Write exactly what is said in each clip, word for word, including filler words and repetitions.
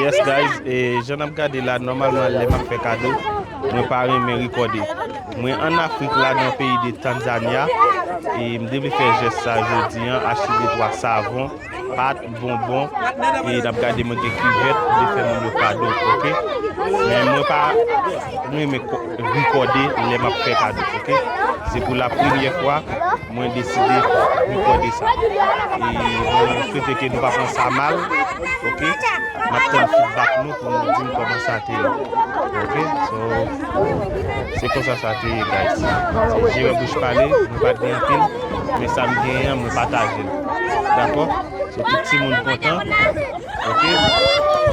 Yes guys, e jan n ap gade la, nòmalman lè m ap fè kado, mwen pa renmen rekòde. Mwen ann Afrik la, nan peyi de Tanzania, e m te vle fè jès sa jodi an, achte de twa savon, pat, bonbon, e n ap gade mwen gen kivèt, m te fè moun yo kado, oke? Men mwen pa renmen kò- rekòde lè m ap fè kado, oke? Se pou la premyè fwa, mwen deside rekòde sa. E mwen swete ke nou pa pran sa mal, oke? M ap tann feedback nou pou nou di m kòman sa te ye. Oke? So, se konsa sa te ye, guys. Se Jewè Bouch Pale, mwen pa t gen anpil, men sa m genyen an, mwen pataje l. Dakò? So, tout timoun kontan. Oke?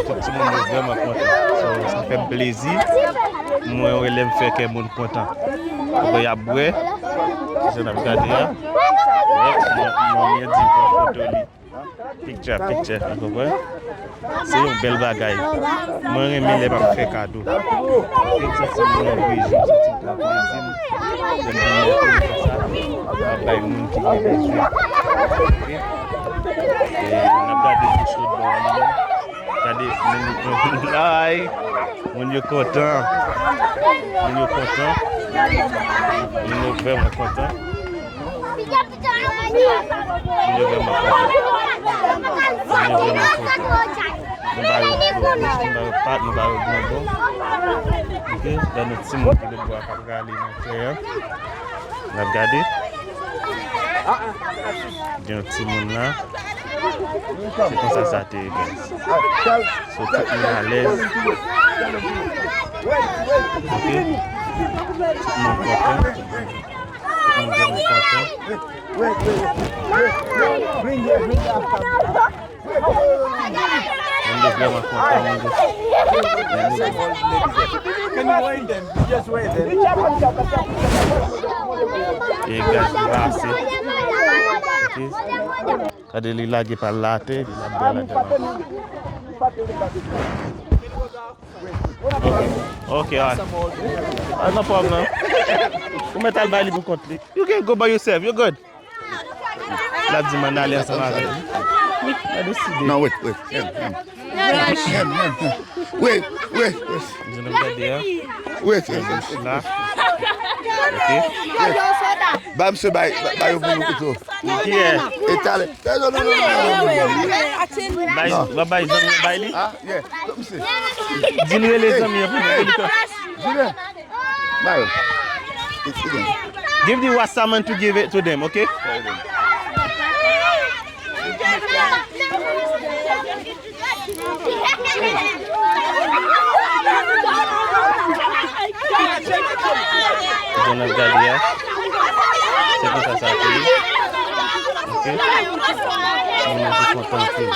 Tout timoun yo vrèman kontan. So, sa fè m plezi. Mwen wè lè m fè kè moun kontan. Oke, y ap bwè. Se sa n ap gade a. Wè, manmi an di pran foto li. Picture, picture, ou konprann? Se yon bèl bagay. Mwen renmen lè m ap fè kado. E m santi m nan vre jou, m santi m pran plezi m. Lè m vin nan peyi konsa, m ap bay moun ki gen bezwen. Oke? E n ap gade bouch lòt bò a li menm. Gade moun, ay, moun yo kontan. Moun yo kontan. Moun yo vrèman kontan. Moun yo vrèman kontan. Moun yo vrèman kontan. Nou ba yo, nou ba yo pat, nou ba yo bonbon. Oke, dan nou timoun ki lòt bò a k ap rale nan tè a. N ap gade. Gen yon timoun la. Se konsa sa te ye, guys. So, tout moun alèz. Oke. Tout moun kontan. Tout moun vrèman kontan. Moun yo vrèman kontan, moun yo. E gaz li pa ase. Oke. Gade li lage pa l la atè, epi l ap bwè ladan l ankò. Ok, ok, alright. Ah, no problem. Ou mèt al bay li pou kont li. You can go by yourself, you good. L ap di m ann ale ansanm avè l. Wi, la deside. Non, wait, wait. Him, him. Him, him, him. Wait, wait, wait. Jan n ap gade a. Wait, wait, wait. La. Ok. Ba misye bay, ba, ba yo pou nou pito. Kiyès? E talè. Non, non, non, non, non, non. Bay, w ap bay zanmi an bay li? Ah, yeah. Di l rele zanmi an pou li. Julien. Ba yo. Give the wasserman to give it to them, okay? Jan n ap gade a, se konsa sa te ye. Ok. Moun yo te kontan anpil.